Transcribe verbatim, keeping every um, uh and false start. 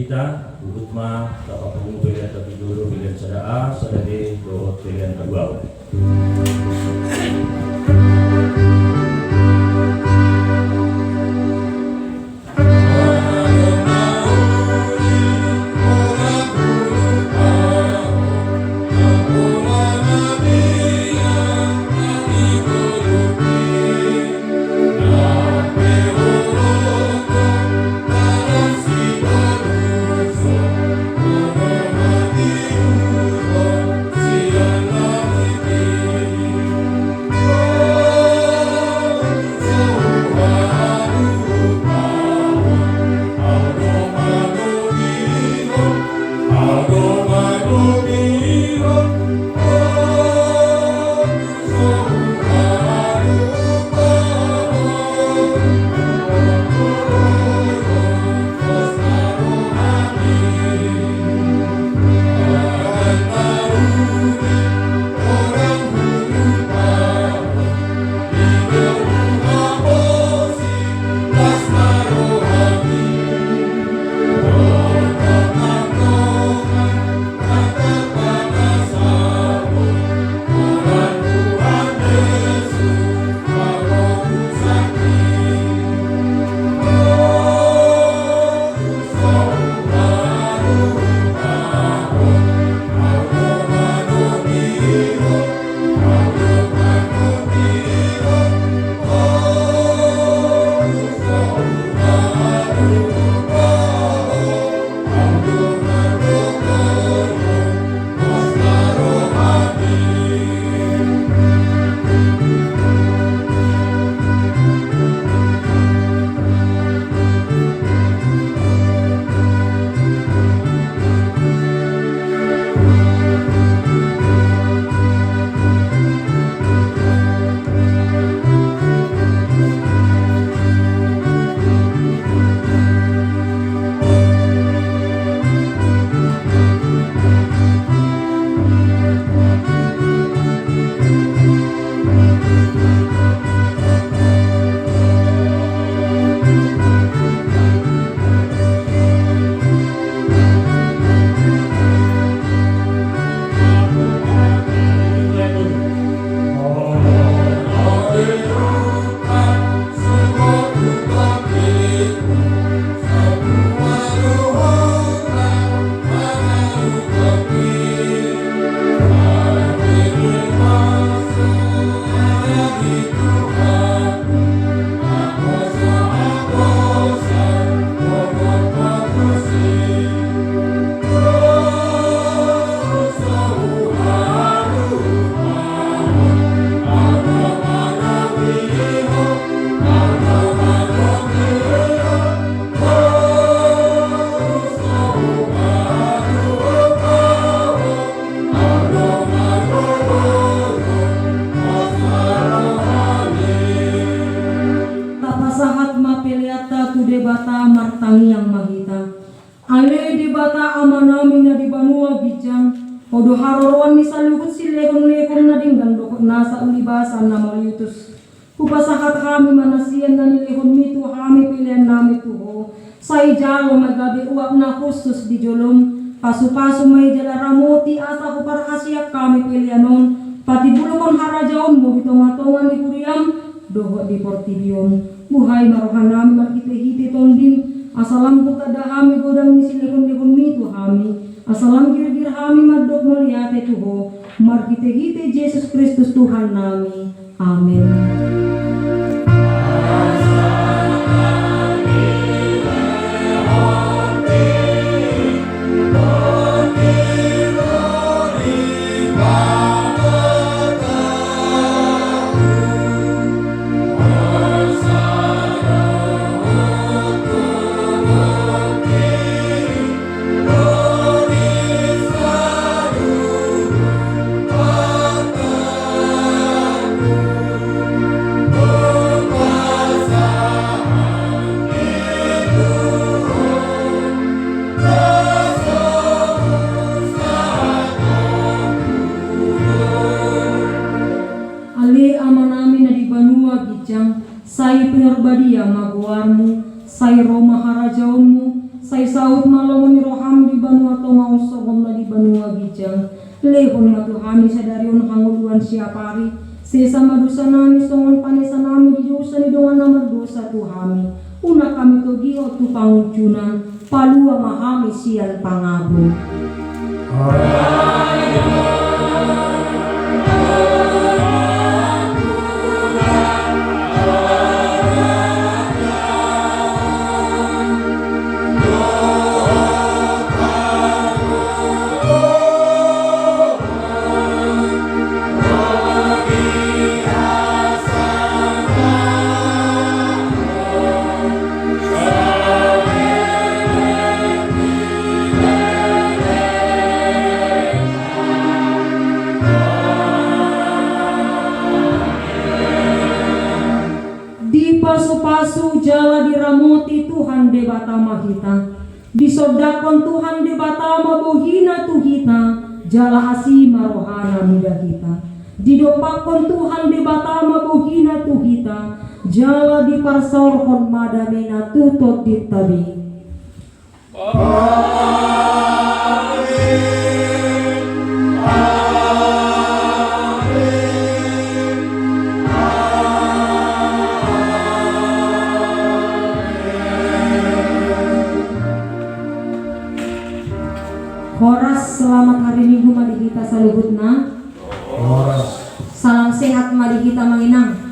Hita, huhut ma tapapungu pelean ta tu jolo, pelean sada A, sada B, dohot pelean ta dua. Tapasahat ma peleanta tu Debata, martangiang ma hita. Ale Debata Amanami na di banua ginjang, Ho do haroroan ni saluhut silehonlehon na denggan dohot nasa ulibasa na mauliutus. Hupasahat hami ma na sian na nilehonmi tu hami peleannami tu Ho. Sai jalo ma gabe uap na hushus di jolom. Pasupasu ma i jala ramoti asa huparhaseang hami pelean on patimbulhon harajaonmu di tongatonga ni huriam dohot di portibi on. Buhai ma rohanami marhitehite Tondim, asa lam hutanda hami godang ni silehonlehonmi tu hami, asa lam girgir hami mandok mauliate tu Ho, marhitehite Jesus Kristus Tuhannami. Amen. Lehon ma tu hami sadari on hangoluan siapari. Sesa ma dosanami songon panesanami di dosa ni dongan na mardosa tu hami. Unang hami togihon tu pangunjunan. Palua ma hami sian pangago. Dipasupasu jala diramoti Tuhan Debata ma hita. Disondangkon Tuhan Debata ma bohina tu hita, jala asi ma rohana mida hita. Didompakkon Tuhan Debata ma bohina tu hita, jala diparsaorhon ma damena tu tondinta be. Amen. Amen. Amen. Horas, selamat hari Minggu ma di hita saluhutna. Horas. Salam sehat ma di hita, Amang Inang.